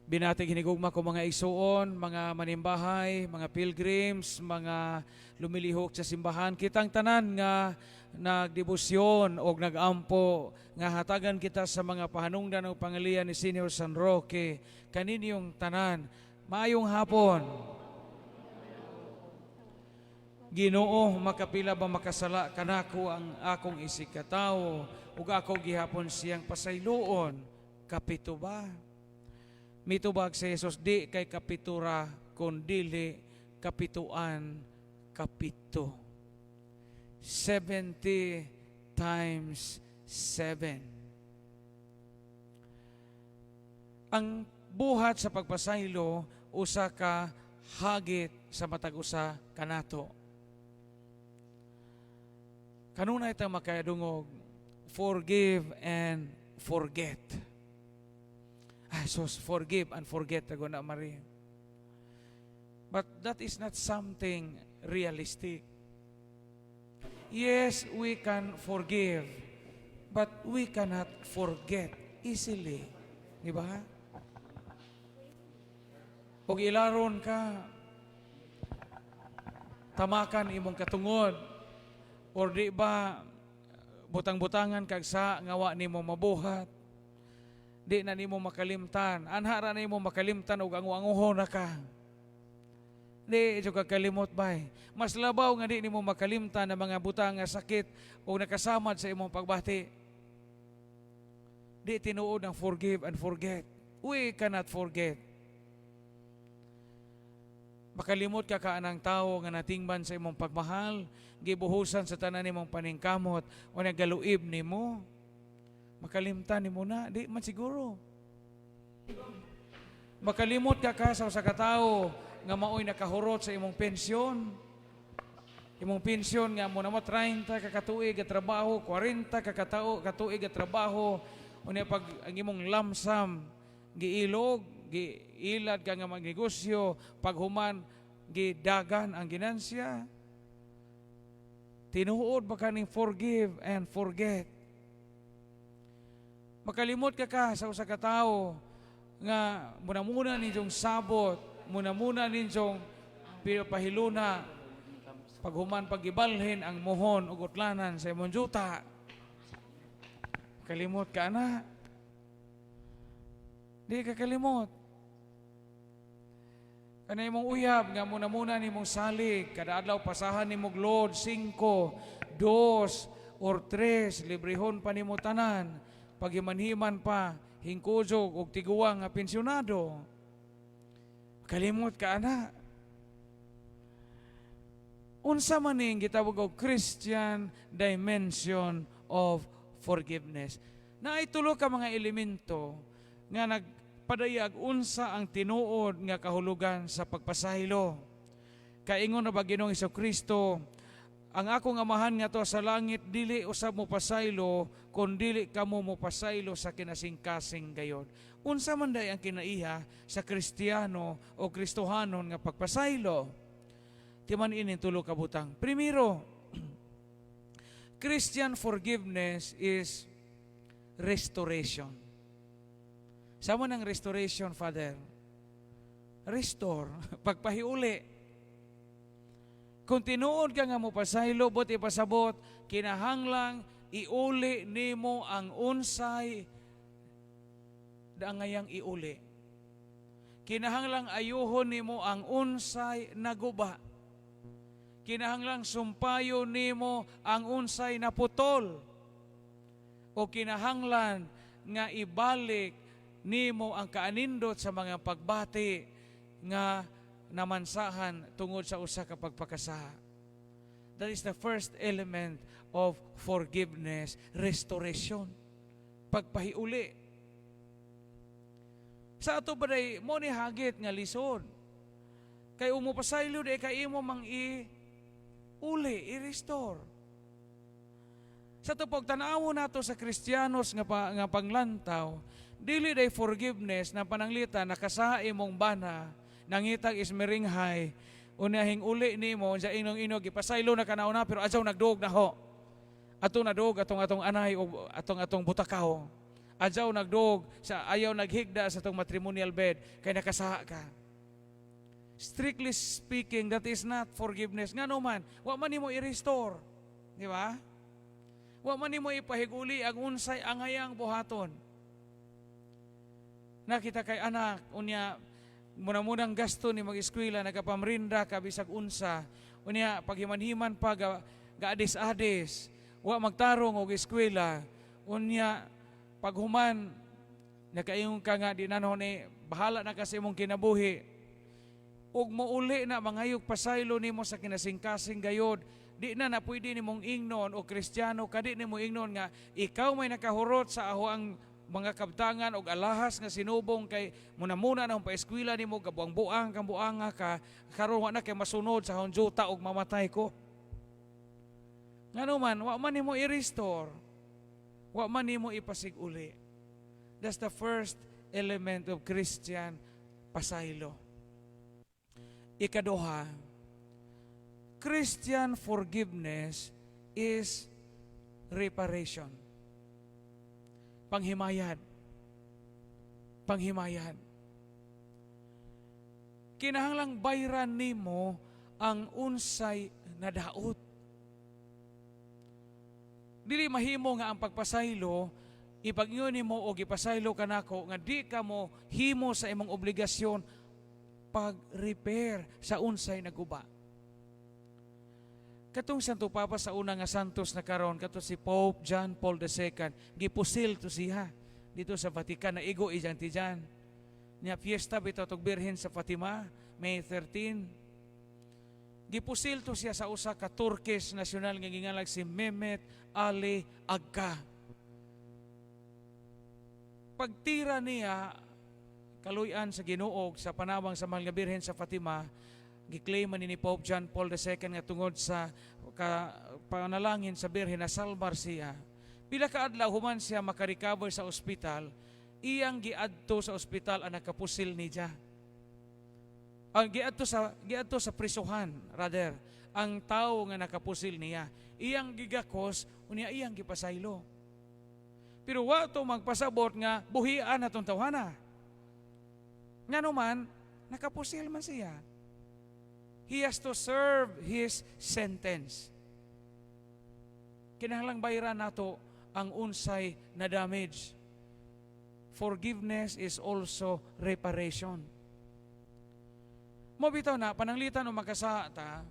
Binatig hinigugma ko mga igsuon, mga manimbahay, mga pilgrims, mga lumilihok sa simbahan, kitang tanan nga nagdebosyon o nagampo nga hatagan kita sa mga pahanungdan o pangalian ni Senior San Roque, kaninyong tanan. Maayong hapon. Ginoo, makapila ba makasala kanako ang akong isigkatawo ug ako gihapon siyang pasayloon? Kapito ba? Mitubag si Jesus, "Di kay kapitura, kun dili kapituan kapito." 70 times 7. Ang buhat sa pagpasaylo usa ka hagit sa matag usa kanato. Kanunay ta makadungog, "Forgive and forget." Ay, sus, forgive and forget, ago na Maria. But that is not something realistic. Yes, we can forgive, but we cannot forget easily. Di ba? Kung ilaron ka, tamakan imong katungod, or di ba butang-butangan kag sa nga wa nimo mabuhat, di na nimo makalimtan. Anha ra nimo makalimtan og angu-anguhon na ka. Di jud ka kalimot bay. Mas labaw nga di nimo makalimtan ang mga butang nga sakit o nakasamad sa imong pagbati. Di tinuod ang forgive and forget. We cannot forget. Makalimot ka kaanang tao nga natingban sa imong pagmahal, gibuhusan sa tanan nimong paningkamot o nagaluib nimo. Makalimtan nimo na, di man siguro. Makalimot ka ka sa usa ka tawo nga maoy nakahurot sa imong pensyon. Imong pensyon nga mo na mo 30 ka katuig nga trabaho, 40 ka katao katuig nga trabaho, unya pag ang imong lump sum giilog, giilad ka nga magnegosyo, paghuman gidagan ang ginansya. Tinuod ba kaning forgive and forget? Makalimot ka ka sa usa ka tawo nga muna-muna ninyong sabot, muna-muna ninyong pahiluna, paghuman pagibalhin ang muhon ug utlanan sa imong yuta. Kalimot ka na. Di ka kalimot. Kana imong uyab nga muna-muna nimong salig, kada adlaw pasahan nimo load 5, 2 or 3, librehon pa nimo tanan. Paghiman-himan pa, hingkujog og tiguang nga pensyonado. Kalimot ka ana. Unsa man ning gitawag og Christian dimension of forgiveness? Naay tulo ka mga elemento nga nagpadayag unsa ang tinuod nga kahulugan sa pagpasaylo. Kaingon na ba Ginoong Kristo, "Ang akong Amahan nga to sa langit dili usab mo pasaylo kon dili kamo mo pasaylo sa kinasingkasing gayod"? Unsa man day ang kinaiha sa Kristiyano o Kristohanon nga pagpasaylo? Timan ini tulo ka butang. Primero, Christian forgiveness is restoration. Sama ng restoration, Father? Restore, pagpahiuli. Kung tinuod ka nga mo pasaylo, buot ipasabot, kinahanglang iuli nimo ang unsay dangayang iuli. Kinahanglang ayuhon nimo ang unsay naguba. Kinahanglang sumpayo nimo ang unsay naputol. O kinahanglan nga ibalik nimo ang kaanindot sa mga pagbati nga namansahan tungod sa usa ka pagpakasaha. That is the first element of forgiveness, restoration. Pagpahiuli. Sa ato ba day, mo ni hagit nga lisod. Kay umupasaylo day kay imo mang i uli, i-restore. Sa ato pagtanawo nato sa Kristiyanos nga, pa, nga panglantaw, dili day forgiveness na pananglita nakasaha imong bana, nangitag ismiringhay, unyahing uli nimo sa inong inog ipasaylo na kanauna pero adyaw nagduog na ho. Ato naduog atong atong anay o atong atong butakaw. Adyaw nagdog sa ayaw naghigda sa tong matrimonial bed kay nakasaha ka. Strictly speaking, that is not forgiveness. Ngano man, wa man nimo i-restore. Di ba? Wa man nimo ipahiguli ang unsay angayang buhaton. Nakita kay anak, unya muna-munang gasto ni mag-eskwela, nagapamrinda ka bisag unsa. Unya paghiman-himan pa ga, gaadis-adis, wa magtarong og eskwela. Unya paghuman nakaingon ka nga di na ni bahala na kasi imong kinabuhi. Ug mouli na mangayog pasaylo nimo sa kinasingkasing gayod, di na na pwede nimong ingnon o Kristiyano ka, di nimo ingnon nga ikaw may nakahurot sa ako ang mga kabtangan og alahas nga sinubong kay muna-muna na pa-eskwela nimo, gabuang-buang kang buanga ka karon, wa na kay masunod sa akong juta og mamatay ko. Ngano man, wa man nimo i-restore, wa man nimo ipasig-uli. That's the first element of Christian pasaylo. Ikaduha, Christian forgiveness is reparation. Panghimayad. Panghimayad. Kinahanglang bayran nimo ang unsay nadaot. Dili mahimo nga ang pagpasaylo ipag-ingon nimo og ipasaylo kanako nga di ka mo himo sa imong obligasyon pag-repair sa unsay naguba. Katong Santo Papa sa una nga santos na karon, kato si Pope John Paul II, gipusil to siya dito sa Vatican, na igo ijang tijan. Nya fiesta bitaw tog Birhen sa Fatima, May 13. Gipusil to siya sa usa ka Turkish national nga gingalag si Mehmet Ali Agca. Pagtira niya kaluy-an sa Ginoo sa panawang sa Mahal nga Birhen sa Fatima, giklaim man ni Pope John Paul II nga tungod sa ka, panalangin sa Birhen nasalbar siya. Pila ka adlaw human siya makarecover sa ospital, iyang giadto sa ospital ang nakapusil niya. Ang giadto sa prisuhan rather ang tawo nga nakapusil niya. Iyang gigakos unya iyang gipasaylo. Pero wa to magpasabot nga buhian atong tawhana. Ngano man, nakapusil man siya. He has to serve his sentence. Kinahanglang bayaran nato ang unsay na damage. Forgiveness is also reparation. Mo bitaw na pananglitan o makasaha ta,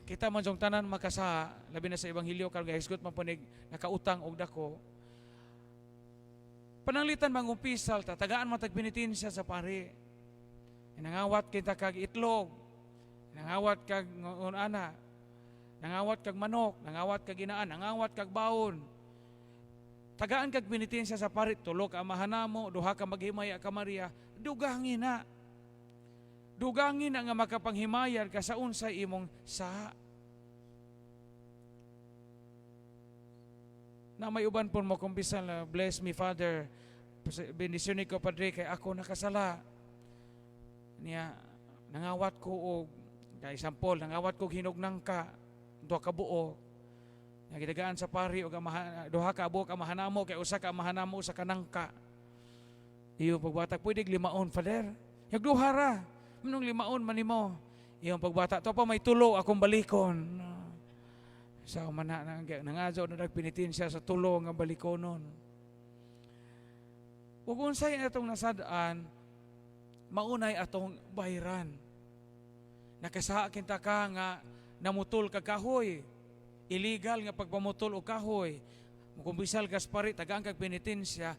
kita man jong tanan makasaha, labi na sa ebanghelyo karon gahisgot man punig nakautang og dako. Pananglitan mangumpisal ta, tagaan man tag penitensya sa pari. Nangawat kita kag itlog, nangawat kag ngon ana, nangawat kag manok, nangawat kag inaan, nangawat kag baon. Tagaan kag penitensya sa pari, tulo ka amahan namo, duha ka maghimaya ka Maria, dugangin na. Dugangin na nga makapanghimayad ka sa unsay imong sa. Na may uban po mo kumpisal na, "Bless me, Father, bendisyon ko, Padre, kay ako nakasala." Niya, nangawat ko og, kay example, nangawat ko hinog nangka, duha ka buo. Nagitagaan sa pari og amahan, duha ka buok amahan namo kay usa ka amahan namo, usa ka nangka. Iyo pagbata, "Pwede limaon, Father?" "Yag duha ra. Manong limaon man nimo?" Iyong pagbata, "To pa may tulo akong balikon." Sa mana nangadyo na nagpenitensya sa tulo nga balikonon. Ug unsay atong nasad-an, maunay atong bayran. Nakasaha kinta ka nga namutol ka kahoy, illegal nga pagpamutol og kahoy. Mukumpisal ka sa pari, tagaan kag penitensya,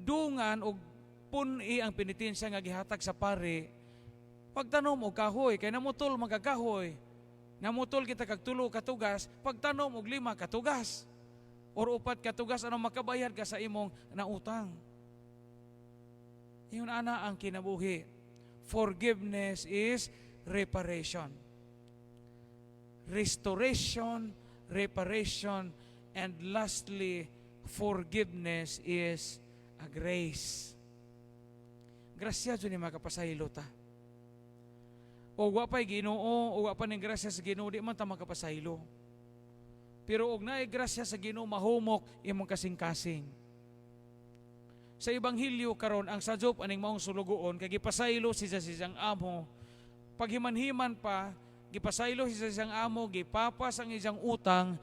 dungan og pun-i ang penitensya nga gihatag sa pari, pagtanom og kahoy, kay namutol man kag kahoy. Namutol kita kag tulo ka tugas, pagtanom og lima ka tugas or upat ka tugas, ano makabayad ka sa imong nautang. Yun ana ang kinabuhi. Forgiveness is reparation. Restoration, reparation, and lastly, forgiveness is a grace. Grasya jud ni makapasaylo ta. O wa pa'y Ginoo, o wa pa ning grasya sa Ginoo, di man ta makapasaylo. Pero og naay grasya sa Ginoo, mahumok imong kasing-kasing. Sa Ebanghelyo karon, ang sajop aning maong sulugoon kay gipasaylo siya sa iyang amo. Paghiman-himan pa, gipasaylo siya sa iyang amo, gipapas ang iyang utang.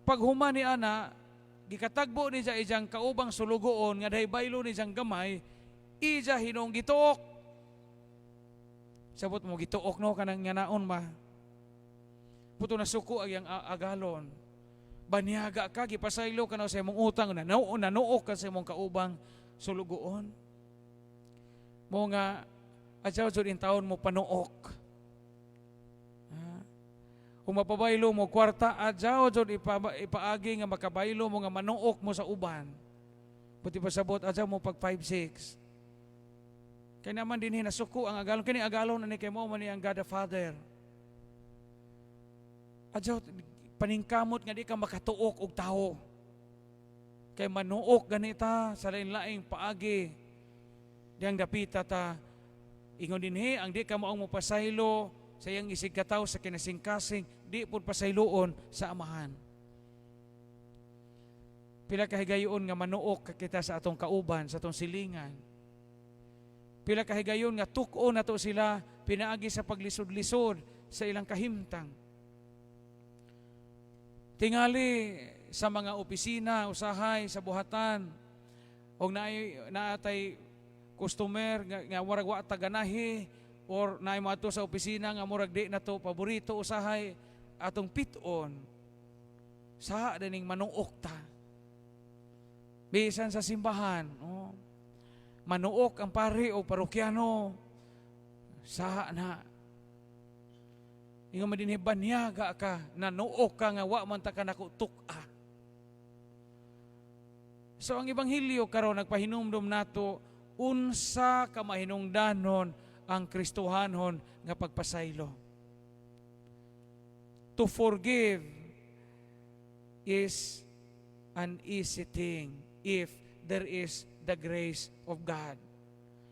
Paghuman ni ana, gikatagbo niya iyang kaubang sulugoon nga dahi baylo ni iyang gamay, iya hinong gituok. Sabot mo gituok, no, kanang nga naon ba? Puto nasuko ang iyang agalon. Banyaga ka, gipasaylo ka na sa imong utang, nanuok ka sa imong kaubang sulugoon. Mo nga, adyaw jud in taon mo panuok. Ha? Kung mapabaylo mo kwarta, adyaw jud ipaagi nga makabaylo mo nga manuok mo sa uban. Buti pasabot, adyaw mo pag 5-6. Kaya naman din nasuko ang agalon. Kini agalon na ni kay mo man ni ang God the Father. Adyaw, paningkamot nga di ka makatuok og tawo. Kay manuok ganita sa lain-laing paagi. Diyang dapita ta, ingon dinhi, ang di ka maong mopasaylo sa iyang isig katawo sa kinasingkasing, di pud pasayloon sa Amahan. Pila kahigayon nga manuok ka kita sa atong kauban, sa atong silingan. Pila kahigayon nga tuk-on nato sila pinaagi sa paglisod-lisod sa ilang kahimtang. Tingali sa mga opisina, usahay, sa buhatan, og naay naatay customer nga murag wa ta ganahi or naay moadto sa opisina nga murag di na to paborito, usahay atong piton sa dining manuok ta. Bisan sa simbahan, oh, manuok ang pari o parokyano sa na. Ingon man dinhi, banyaga ka, nanuok ka nga wa man ta ka nako tuk-a. So ang Ebanghelyo karon nagpahinumdom nato unsa ka mahinungdanon ang Kristohanon nga pagpasaylo. To forgive is an easy thing if there is the grace of God.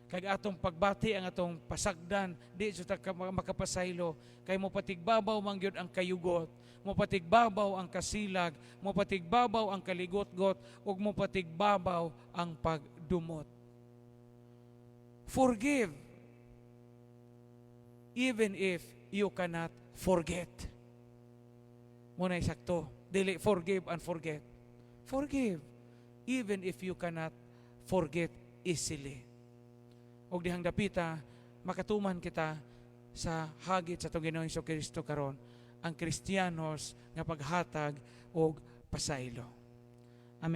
Kag atong pagbati ang atong pasagdan, di jud ta makapasaylo kay mopatigbabaw man gyud ang kayugot, mopatigbabaw ang kasilag, mopatigbabaw ang kaligotgot, ug mopatigbabaw ang pagdumot. Forgive even if you cannot forget. Muna sakto, dili forgive and forget. Forgive even if you cannot forget easily. Og dihang dapita, makatuman kita sa hagit sa atong Ginoong Kristo karon, ang Kristiyanos nga paghatag og pasaylo.